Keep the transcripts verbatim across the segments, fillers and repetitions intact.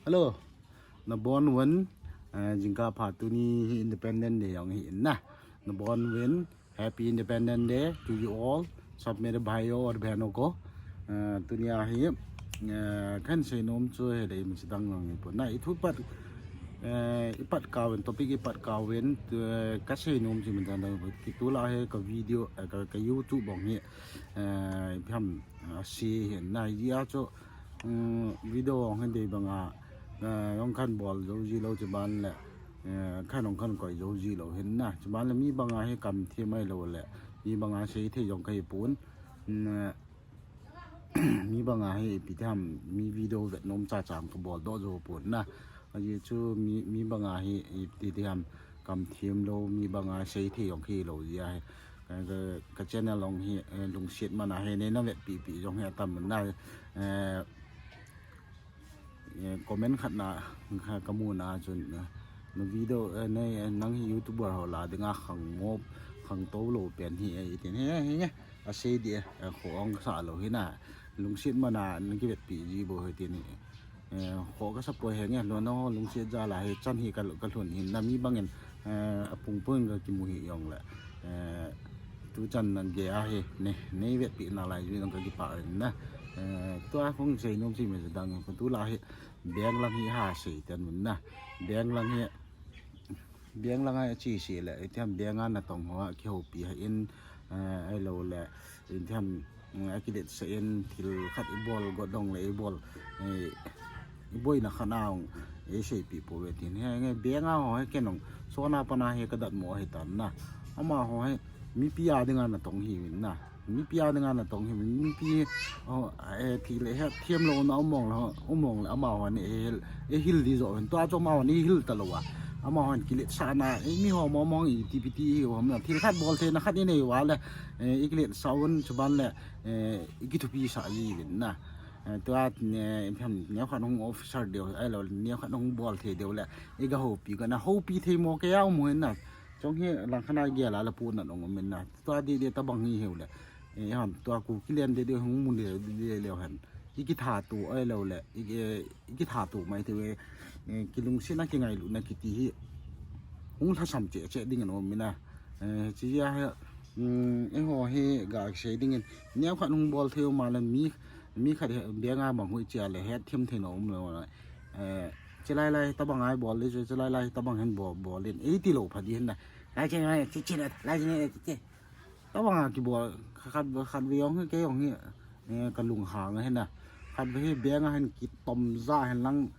Hello, nabon uvin, eh, jingkah pha, tuni hi Independence Day jong hi in na. Nabon uvin, Happy Independence Day to you all. Sab mere bhaiyo aur behno ko. Eh, tuni a hi, eh, kahin seinom chu hi dei mi chidang lang hi pon na. Ithu pat, eh, ipat kah uvin, topic ipat kah uvin, tu, eh, kaseinom chu mi dang dang, kitu la hi ka video, eh, ka, ka YouTube bong hi, eh, ipi ham, ah, si hi na, ijeh a chu, um, video hung hi dei banga, eh, jong kahin bol jou ji lou, chuban le, eh, kahin jong kahin koi jou ji lou hin na. Chuban le mi banga hi kam them ahilou le, mi banga sei thei jong kahi pon. Um, mi banga hi ipi ti ham, mi video vet nom cha cha ka bol doh jou pon na. Ajeh chu mi, mi banga hi ipi ti ham, kam them lou, mi banga sei thei jong kahi lou jeh a hi. Ka, ka, ka channel jong hi, eh, lungset man a hi, nei na vetpi pi jong hi atam na, eh, eh, comment khat na, kha, ka mu na chun, eh, na video, eh, nei, eh, nang hi YouTuber ho lah dinga khang ngop, khang tou lou pen hi, eh, itin hi, hi, hi, asei di, eh, kho ong sa lou hi na, lungset man a, na kivetpi ji bou hi tin hi. Eh, kho kasa poi hi nge, lona ho lungset jal a hi, chan hi ka, ka lhun hin na mi bangin, eh, apung pung ka kimu hi jong le. Eh, tu chan na gei a hi, nei, nei vetpi nalai jui jong ka kipah in na. Eh, tua hung seinom chu mi dang in, tu la hi, bank lang hi ha sei tan mun na. Bank lang hi, bank lang a chi si le, itiham bank a natong ho a kihoupi ha in, eh, ahilou le, itiham, mm, akiletsah in thil khat ibol got dong le ibol, eh, iboina khat a hung, eh, seipi pou ve tin. Hi nge bank a ho hi ken jong, sona pana hi ka datmo hi tan na. Amaho hi, mipi a dinga natong hi vin na. Mipi a dinga natong hi, mipi, oh, eh, thil hethem louna um mong le, um mong le, amaho hi, eh, hil, eh, hil di jo hin. Tua chu amaho hi hil talou a. Amaho hi kiletsahna, eh, mi ho mong mong iti piti hi, hom na. Thil khat bol theina khat inei uva le, eh, ikiletsah un chuban le, eh, ikithupi sah ji vin na. Eh, tua, eh, hem, neo khat hung officer deu, ahilou, neo khat hung bol thei deu le, iga houpi ka na, houpi thei mo kei a um hin na. Chong hi langkhat a gel a le puna nong um in na. Tua di di tabang hi heu le. Eh, han tua ku kilen di di hung mun di di di le han. I kitha tu ahilou le. I, eh, i kitha tu mai thei ve. Eh, kilungsetna kingailutna kiti hi. Hung lhasam cheh cheh ding in um in na. Eh, chi ya hi, mm, eiho hi ga sei ding in. Neo khat hung bol thei um a le mi, mi khat hi bank a bang hui chia le hethem thei na um le. Eh, chi lai lai tabang a ibol di chu, chi lai lai tabang hin bol, bol in. Eiti lou pha di hin na. Lai chi lai chi chi lai chi chi. Tabang a kibol khat, khat ve jong hi, kei jong hi, eh, ka lunghang a hin na. Khat ve hi bank a hin kitom ja hin lang,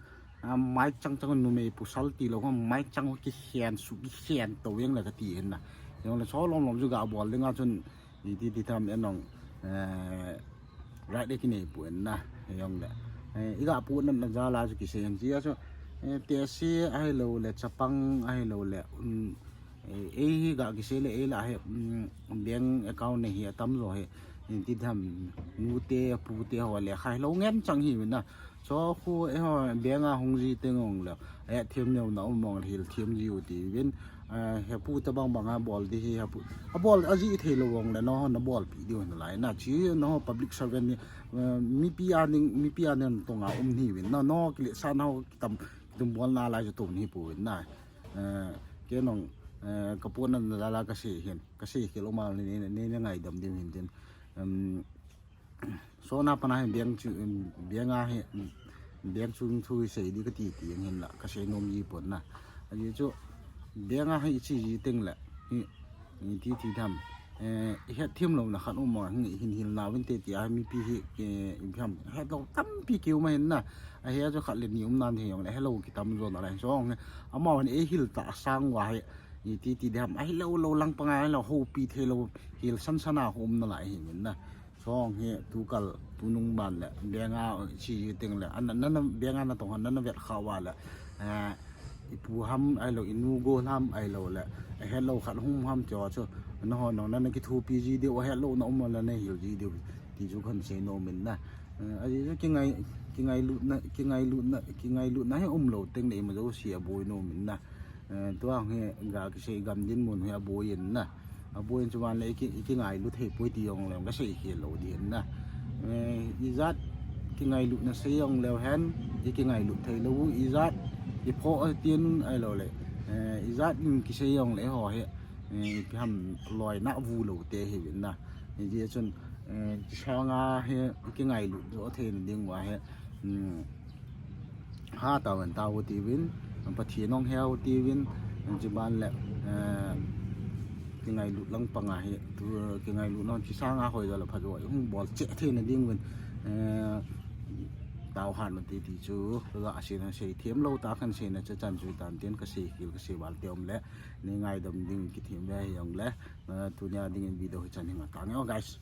ah, mai chang chang numei pasal tilou, mai chang kikhen su kikhen to jeng le kati hin na. Jong le so lom lom chu ga bol ding a chun iti ti tham en jong, eh, right de kinei pon na, jong le. Eh, iga pon na jal a chu kisei hin chi a chu, eh, tehse ahilou le, chapang ahilou le, um, Eh, ei hi ga kisei le, ei la hi, mm, bank account nei hi atam jo hi. Eh, ti tham, nu te, pu te ho le, khai lou ngen chang hi vin na. Chu khu, eh, ho, bank a hung ji teng ong le. Eh, them neo na um mong le, hil them ji u ti vin. Eh, hepu tabang bang a bol di hi, hepu. A bol a ji thei lou ong le, no, na bolpi di u na lai. Na chi, no, public servant ni, eh, mipi a ning, mipi a ning tong a um ni vin. Na, no, kiletsah na ho, kitam, kitum bol na lai chu tum ni pou vin na. Eh, kei jong, eh, ka pon na jal a ka sei hin, ka sei khel um a le nei, nei, nei ngaidam diu hin tin. Em, sona pana hi bank chu, em, bank a hi, em, bank chu thu sei di kati ti hin la, ka seinom ji pon na. Ajeh chu, bank a hi chi ji teng le, hi, iti ti tham. Eh, i hethem louna khat um mong, hin hil na vin te ti a mipi hi, eh, i tham, het lou tampi ki um a hin na. A hi a chu khat le ni um nan hi jong le, hello kitam jo na le, so, amaho hin ei hil ta sang uva hi, iti ti di ham, ahilou lou lang panga, ahilou houpi thei lou, hil san san a um na lai hi min na. So, hi tu kal, tu nung ban le, bank a chi teng le, an, na, na, bank a natong han, na, na vet kha uva le, eh, i pu ham, ahilou, i nu go ham, ahilou le, a het lou khat hung ham cho chu, na ho nong, na, na kithupi ji diu, a het lou na um le, na hil ji diu, ti chu kahin seinom in na. Eh, ajeh chu kingai, kingailutna, kingailutna, kingailutna hi um lou teng le ima jouse aboi nom in na. Eh, tua hi ga kisei gam dinmun hi aboi in na. Aboi in chuban le i ki, i kingailu thei poi ti jong le ka sei khel lou di in na. Eh, ijat Kingailutna sei jong leu hen, i kingailut thei lou u, ijat i phoh a tin ai lo le, eh, ijat in kisei jong le ho hi, eh, ipi ham loina vu lou te hi vin na. Ni dia chun, eh, kisanga hi i kingailut jo thei na ding uva hi, um, ha ta ven ta u ti vin, Pathen ong he u ti vin, chiban le, eh, kingailut lang panga hi, tu, kingailut non kisanga hoi jo le pha jo, hung bol che thei na ding vin, eh, tao han ti ti chu, ga a sei na sei thiam lou ta khan sei na cha chan chu tan tin ka sei kil ka sei val te om le, ni ngaidam ding kithiam ve hi jong le, eh, tunia ding in video hi chan hi nga ta nge, oh, guys.